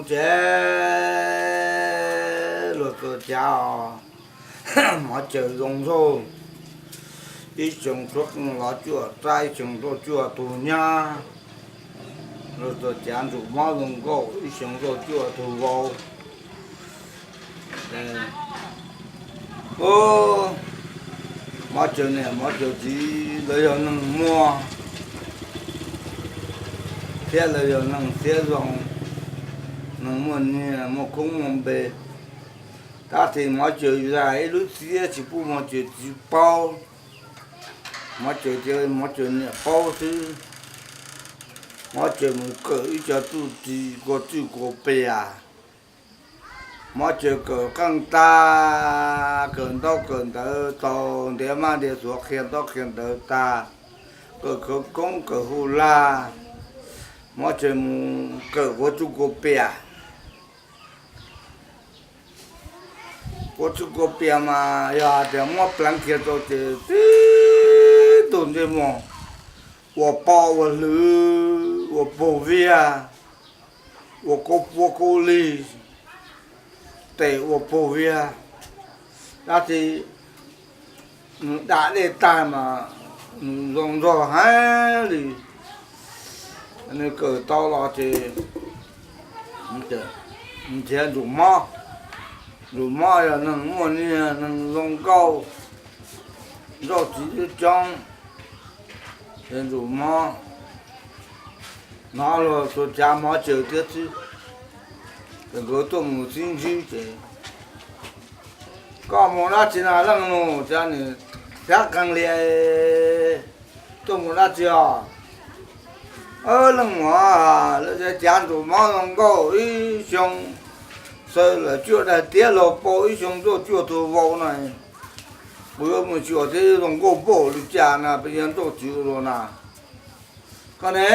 Ces luag txuas cav os, Mov Caws zoo nraug, ib xyoo tuaj qeej los cuaj rab, ib xyoo tuaj cuaj tug nyab. Luag txuas cav Ntsum Mob zoo nkauj, ib xyoo tuaj cuaj tug vauv. Ub, Mov Caws niam Mov Caws txiv lawv yog neeg muaj, thiab lawv yog neeg thiab zoo, neeg muaj nyiaj muaj koob muaj npe. Tab sis Mov Caws zais ib lub txiab tsis pub Mov Caws txiv paub. Mov Caws tias Mov Caws niam paub xwb. Mov Caws mus kawm ib co txuj ci kua txwj kua pias. Mov Caws kawm qeej tag, kawm ntaub kawm ntawv tau, ntiav mab ntiav suav qhia ntaub qhia ntawv tag, kawm khawv koob kawm hu laj, Mov Caws mus kawm kua txwj kua pias. Kua txwj kua pias mas yog hais tias muab pleev kiag rau ces tib tug ntsej muag ua pom ua hlwv ua puag viag, ua kaub puab kaub lig, tes ua puag viag. Tab sis nws dam dej tag mas nws zoo nraug heev li. Nws kawm tau los ces nrhiav Ntsum Mob. Ntsum Mob yog neeg muaj nyiaj neeg zoo nkauj, nrauj txiv coob coob. Ces Ntsum Mob hnov luag txuas cav Mov Caws thiab xwb, ces nkawd tuaj mus sib ntsib ces, Koj mus dab tsi na leej nus? Cas nws thiab qees li, Tuaj mus dab tsi os? Leej muam, lawv cav Ntsum Mob zoo nkauj ib xyoo xaws lawm cuaj daim tiab laug paug, ib xyoo nrauj cuaj tug vauv na. Kuv yuav mus xyuas thiab zoo nkauj npaum li cas na, peb yuav nrauj txiv ua luaj na. Koj ne,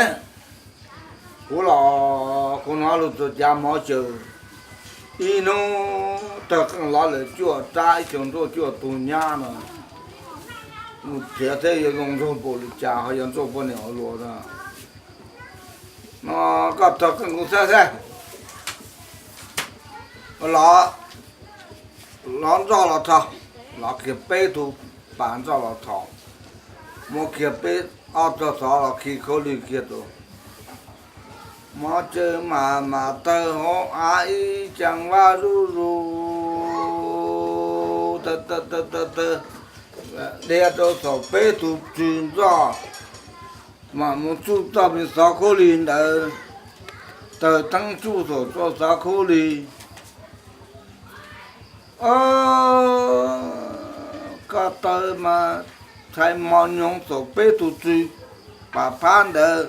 kuv los kuv hnov luag txuas cav Mov Caws ib hnub tawg qeej los lawm cuaj rab, ib xyoo nrauj cuaj tug nyab no, mus nrhiav thiab yuav zoo nraug npaum li cas ho yuav nrauj poj niam ua luaj na. No koj tawg qeej kuv saib saib. Los, los nroj los tho, los kiag peb tug pas nroj los tho, muab kiag peb ob tog xov los khi khaub lig kiag rau. Mov Caws mas mas tawg hauv av ib ceev vaj zuj zus, tawg tawg tawg tawg, dhia rau saum peb tug tswg nroj, mam mus tsuj txoj me xov khaub lig ntawd, tawg teeb tsuj saum txoj xov khaub lig. Koj tawg mas txhais mos nyoos saum peb tug tswg pas phab ntawd.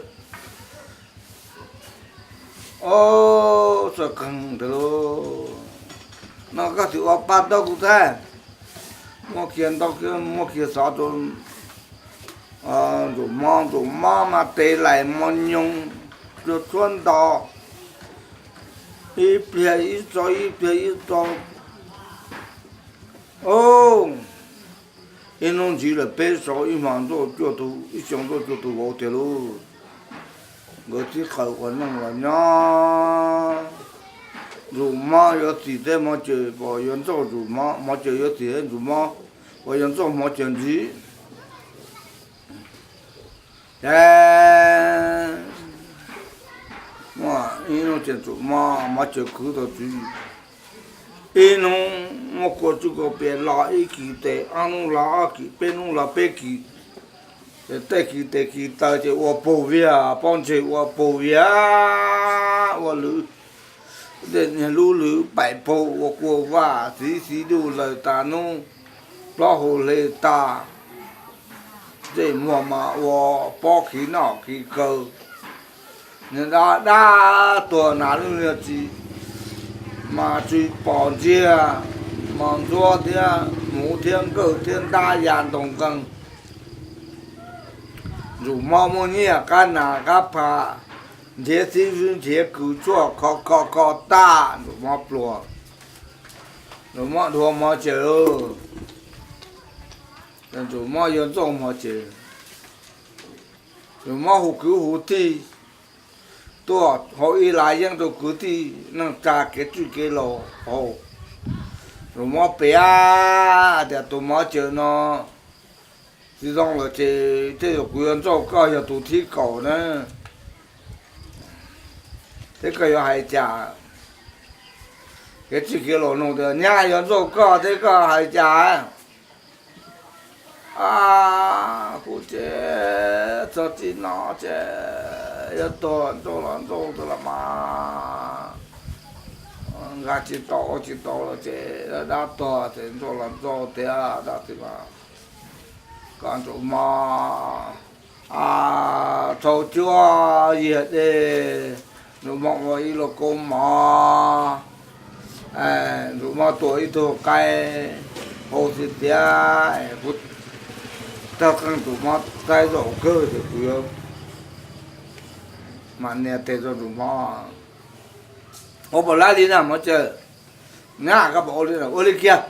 Ob, txawj qeeg ntawd lauj. No koj sim ua paj taub kuv thiab. Muab kiag ntaub, muab kiag xov rau Ntsum Mob, Ntsum Mob mas tes laim mos nyoos, tshuab nto, ib pliag ib tso ib pliag ib tso. Ib hnub ntsib lawm peb saud ib hmo nrauj cuaj tug, ib xyoo nrauj cuaj tug vauv tiag lauj. Nkawd txib qawm ua neej los nyob. Ntsum Mob yuav txim thiab Mov Caws, pom yuav nrauj Ntsum Mob, Mov Caws yuav txim thiab Ntsum Mob, pom yuav nrauj Mov Caws ntxiv. Ces muaj ib hnub ces Ntsum Mob, Mov Caws khwv tau tswv yim. Ib hnub muab kua txuj kua pias los ib kis tes, ob hnub los ob kis, peb hnub los peb kis. Ces tej kis tes kis taw ces ua puag viag, pob ntseg ua puag viag, ua lwv, tej niag lub lwv paim paug ua kua vaj, xiv xiv duj lawm tas hnub, plaub hau hle tag, tej muag mas ua pob khiv noj khiv kaw. Niag dab dab tuag nas lub niag tsis mas tsw pos ntsiag, mos ntsuab thiab hmuv thiab nkawj thiab ntab ya ntoo nqeeg. Ntsum Mob muaj nyiaj qab nas qab pha, nrhiav xib fwb nrhiav kws tshuaj kho kho kho tag, Ntsum Mob pluag. Ntsum Mob dhuav Mov Caws lauj. Ntsum Mob yuav nrauj Mov Caws. Ntsum Mob hu kwv hu tij, tuaj hauv ib laj yeeb rau kwv tij neej tsa kev txwj kev laus haus. Tus mob piav tias tus mov caws no tsis zoo lawm ces tej zaum kuv yuav nrauj koj yog tus thib kaum na. Thiab koj yuav hais cas? Kev txwj kev laus nug tias nyab yuav nrauj koj thiab koj hais cas? A, kuv ces txog txij no ces yuav tuag nrauj los nrauj tau los mas, nkag tsis tau ua tsis tau los ces dab tuag ces nrauj los nrauj thiab dab tsi mas. Koj ntsum mob, a, thaum cuaj yig dej, ntsum mob ua ib lauj kaub mov, ntsum mob tua ib tug qaib hau xwb tiag. Kuv tag qeej ntsum mob saib zaum kawg ces kuv yuav mam nias tes rau ntsum mob. Ua puas laib li na mov caws? Nyab, koj puas ua li, ua li kiag.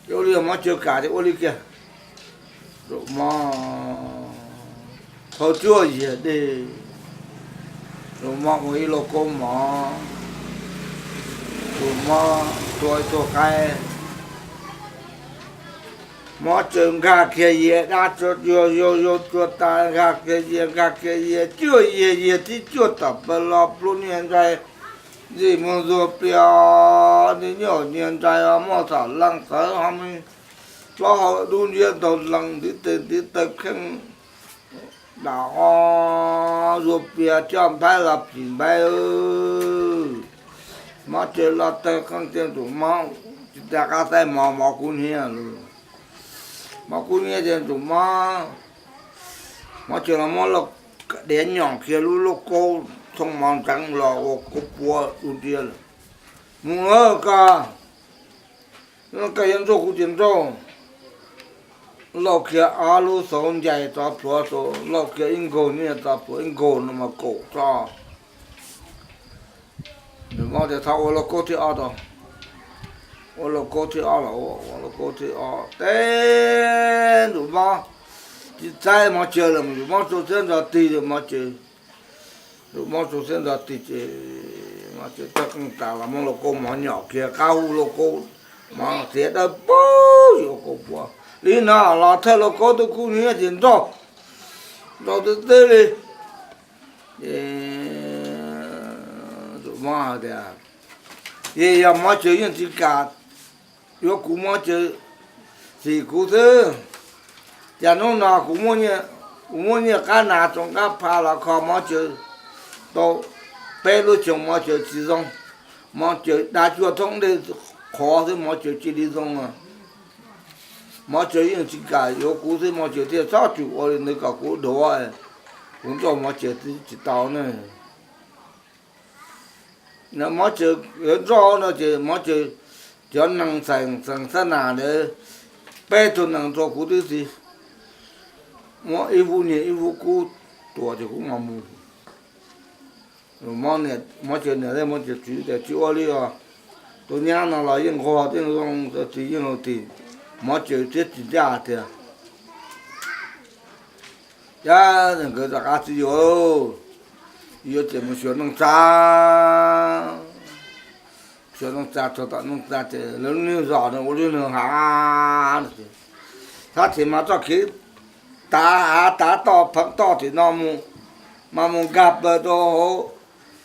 Ua li mov caws kam ces ua li kiag. Ntsum mob thaum cuaj yig dej, ntsum mob ua ib lauj kaub mov, ntsum mob tua ib tug qaib. Mov caws nkag kiag yias dab tsuag yuag yuag yuag tsuag tas, nkag kiag yias nkag kiag yias cuaj yig, yig thib cuaj tom plaws los plub niag ntsais, ntsej muag zuag plias, ntsej nyuj nyias ntsais, muaj xam leej xawv ho me plaub hau dub nciab ntaug lees ntiv tes ntiv taw kheej dam o, zuag plias coj npaib los phim npaib. Mov caws los tawg qeej tias ntsum mob, tsis tas qab saib mov, mov kub hnyiab lawm. Mov kub hnyiab ces ntsum mob, mov caws los muab lauj diav nyom kiag lub lauj kaub thooj mov ntxeev los ua kaub puab dub nciab lawm. Mus koj, koj yuav nrauj kuv ces nrauj. Lauj kiag ob lub xauv ncais tso plhuav rau, lauj kiag ib nkaug nyiaj tso plhuav ib nkaug no mas kaum tso. Ntsum mob tias txhob ua lauj kaub thib ob tso. Ua lauj kaub thib ob los ua, ua lauj kaub thib ob teb ntsum mob tsis txaib mov caws lawm, ntsum mob rau siab ntso tig rau mov caws. Ntsum mob rau siab ntso tig ces mov caws tawg qeej tas los muab lauj kaub mov nyom kiag qab hub lauj kaub mov xiav dawb paug yuav kaub puab. Li no los thawj lauj kaub twb kub hnyiab ces nrauj, nrauj twb twb li. Ces ntsum mob hais tias, yog mov caws yeej tsis kam yuav kuv, mov caws xim kuv xwb. Cas hnub no kuv, kuv muab nyiaj qab nas tsoom qab pha los kho mov caws tau peb lub xyoos mov caws tsis zoo. Mov caws dav cuaj thoob ntej qhov xwb mov caws cia li zoo. Mov caws yeej tsis kam yuav kuv xwb mov caws thiaj txhob txwm ua li ntawd kom kuv dhuav, kuv nrauj mov caws tsis tau ne. Mov caws yuav nrauj no ces mov caws cov nees xeem xeem xab nas ntawd peb tug nees rau kuv tib si, muab ib vub nyiaj ib vub kub tua ces kuv mam mus. Mov caws niam, mov caws txiv tias tsis ua li os, tus nyab no los yeej nquag yeej zoo, txiv yeej laus tis, mov caws thiab tsis ncaj tiag. Cas nkawd rov qab txiv yuav, yuav ces mus xyuas neej tsa, xyuas neej tsa txog tom neej tsa ces lawv lub neej zos no ua lub neej hav, thab ces mas txoj kev tav hav tav toj pheev toj tim no mus, mas mus nkag plaws rau hauv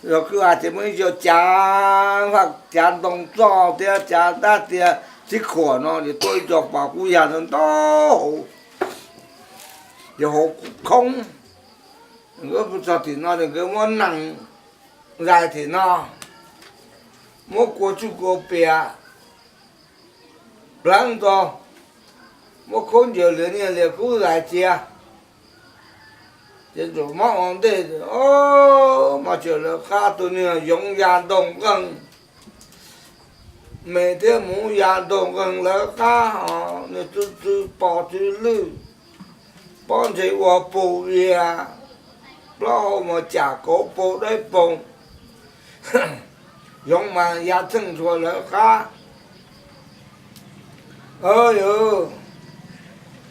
zos kwj ha ces muaj ib co cav vaj cav ntoo txoj thiab cav dab tiag txhib khuam no ces tuaj ib co pas kub yag ntau ntau hauv, ces hauv khoob. Nkawd txog tim no ces nkawd muab nees zais tim no, muab kua tsuj kua pias pleev rau, muab khaub ncaws lias nyiaj lias kub zais cia. Ces ntsum mob ua ntej, mov caws lawv qab tus niag yoov ya ntoog nqeeg, me thiab muv ya ntoog nqeeg lawv qab, nws tsw tsw pos tsw lwj, pob ntseg ua pug ia, plaub hau mas cam kauv paug dawb paug, yoov mas ya txheej tshua lawv qab. Yus,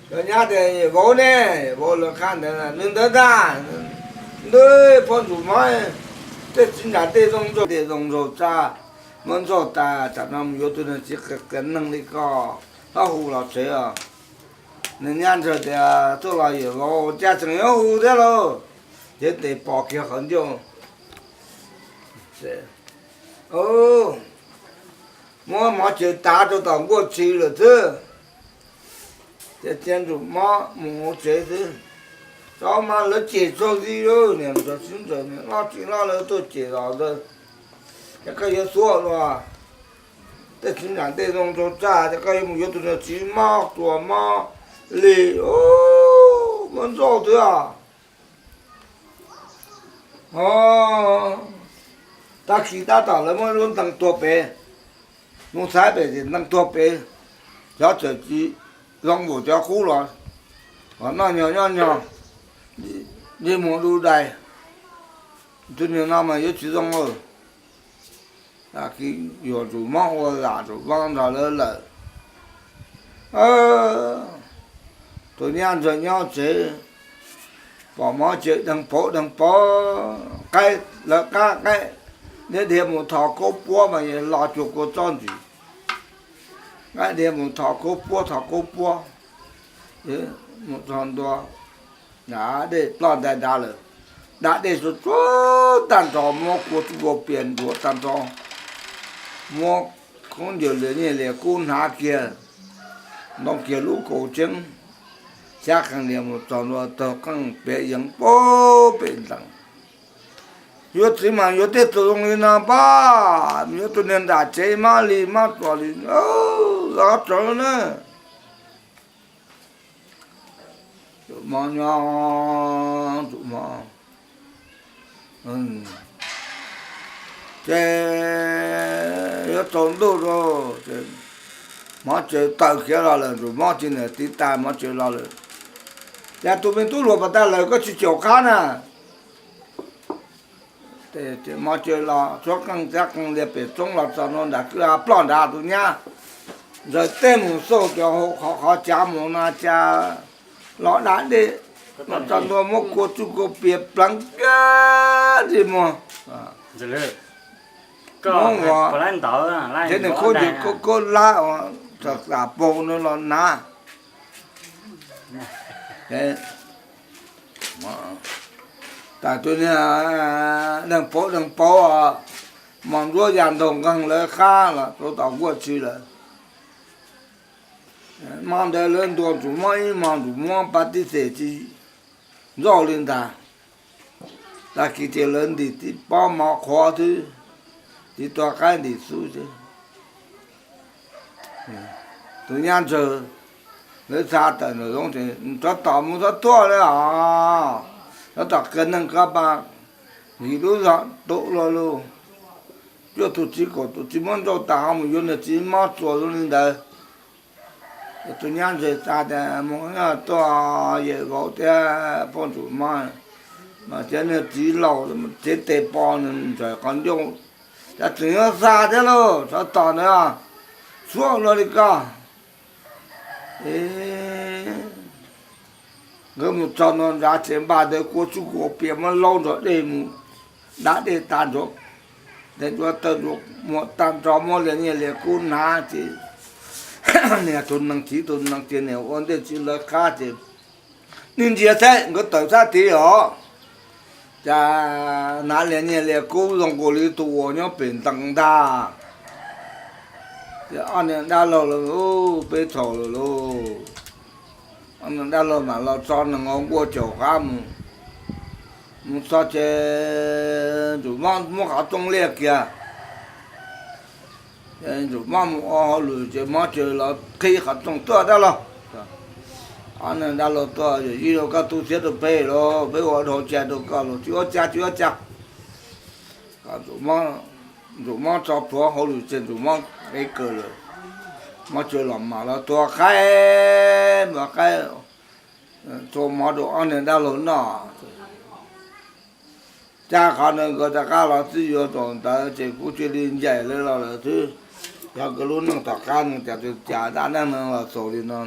cov nyab tias vauv ne, vauv lawv qab ntawd, nws ntawd ntag, ntawd poj ntsum mob, Tej txiv nram tej zoo nraug, tej zoo nraug tsa, muab nrauj tas, tam no mus yuav tus niag txiv qias qias neeg li koj, txhob hu los tsev os. Nws nyab ntshai tias tuaj los yawm vauv cas tseem yuav hu thiab lauj. Cev tes pos kiag qhov ncauj, muab mov cawv tav rau tom nkuaj tshis lawm xwb. Ces cia Ntsuj Mob mus hauv tsev xwb. Tso mas lawv cem tsaug zis lawm, niam ntawd txiv ntawd niam loj txiv loj lawv tuaj cem los ntawd. Ces koj yuav xuav los, tej txiv nram tej zoo nraug tsa, ces koj yuav mus yuav tus niag txiv mob tuag mob li, muab nrauj xwb os. Tag kis tab tom lawv muab lub ntees tuag pem, mus xaiv pem ces ntees tuag pem, cov txawm tsis zoo npaum cov qub los, noj nyog nyob nyog, yeej mus du dais. Tus niag no mas yuav tsis zoo lawm. Tag kis yuav Ntsuj Mob ua zam Ntsuj Mob nrog lawv lawm. Tus nyab ntshai nyob tsev, pom mov cawv deeg pauv deeg pauv, qaib lawv qab qaib, dhia dhia mus thov kaub puab mas yog lo cuag kua txob ntxwm. Qaib dhia mus thov kaub puab thov kaub puab, mus txog ntua, da dej ploj ntais dav lawm. Da dej tsuag tsuag tag nrho, muab kua txuj kua pias ntxuav tag nrho, muab khaub ncaws lias nyiaj lias kub hnav kiag, ntoo kiag lub kaus tseeb, xyab qees lias mus txog ntua taug qeej piav yeev puag pem ntees. Yuav txiv mas yuav tej tug zoo li no pab, yuav tus niag nram tsev mab li mab tuag li, zov tsawv na. Tus mob nyob, tus mob, ces yuav tsaus ntuj rau, ces mov cawv tawm khiav los lawm, Ntsuj Mob txiv niam tiv tas mov cawv los lawm. Ces tus me tub hluas pas tas lawm koj tsis caum qab na. Mov cawv los tshuab qeej xyab qeej lias pem roob los txog ntua nram kwj ha ploj nrad tus nyab. Ntsaws teb mus xauj cov hauv qhov qhov cav mus no cas los da dej, los txog ntua muab kua txuj kua pias pleev kiag ntsej muag. Hmoob uas, ces nws khaub ncaws khaub lab uas txawm xam paug nws los hnav. Tas tus niag deeg pauv deeg pauv, mos ntsuab ya ntaug nqeeg lawv qab los rau tom nkuaj tshis lawm. Hmo ntawd lawv ntuas Ntsuj Mob ib hmos, Ntsuj Mob pab tib xes tsis nrauj li ntag. Tag kis ces lawv ntim tib pob mov qhuav xwb, tib tua qaib ntim xwb xwb. Tus nyab ntshai, lawv xa tawm ntawm zoov ces, Tsov tom mus txhob tuaj li os, tsov tom qias neeg koj pas, yim lub zog tus los lus, cuaj tus txiv kaum tus txiv muab nrauj tas ho mus yuav niag txiv mob txuas zoo li ntawd. Tus nyab ntshai xa tias, Mus tuaj yawm vauv thiab poj Ntsuj Mob, mas thiab niag txiv laus, txiv tes pos nws ntsaws qhov ncauj, cas tseem yuav xa thiab lauj, tsov tom ntawd, xuab luaj li koj. Nkawd mus txog ntua nrad ces npaj ntawd kua txuj kua pias muab laub nrog dej mus, da dej tas nrho, tes ntua taw ntua muag tag nrho, muab lias nyiaj lias kub hnav ces niag tus nees txiv tus nees ces niag ua ntej txiv lawv qab ces, nej ntsia saib nkawd tawm sab tid os, cas hnav lias nyiaj lias kub zoo nkaus li tus uas nyob pem ntees ntag. Ces ob niag dab laug lawm, peb txhaum lawm lauj. Ob niag dab laug mam los tso nees hauv nkuaj caum qab mus. Mus txog ces Ntsuj Mob muab qhov rooj liaj kiag. Ces Ntsuj Mob mus ua hauj lwm ces Mob Cawv los qhib qhov rooj tuaj, dab laug. Ob niag dab laug tuaj, yawm yij, koj tu siab rau peb lauj, peb ua dhau cai rau koj los tsis ua cas tsis ua cas. Ntsuj Mob tso plhuav hauj lwm ces Ntsuj Mob ev kawm lawm. Mob Cawv los mam los tua qaib, tua qaib, tua mov rau ob niag dab laug noj. Cas qhov ntawd nkawd rov qab los txij yuav thaum ntawd ces kuj cia li ncaim lawv los lawm xwb. Yog nkawd lub neej tom qab no cas tus cas dab neeg no los xaus li no.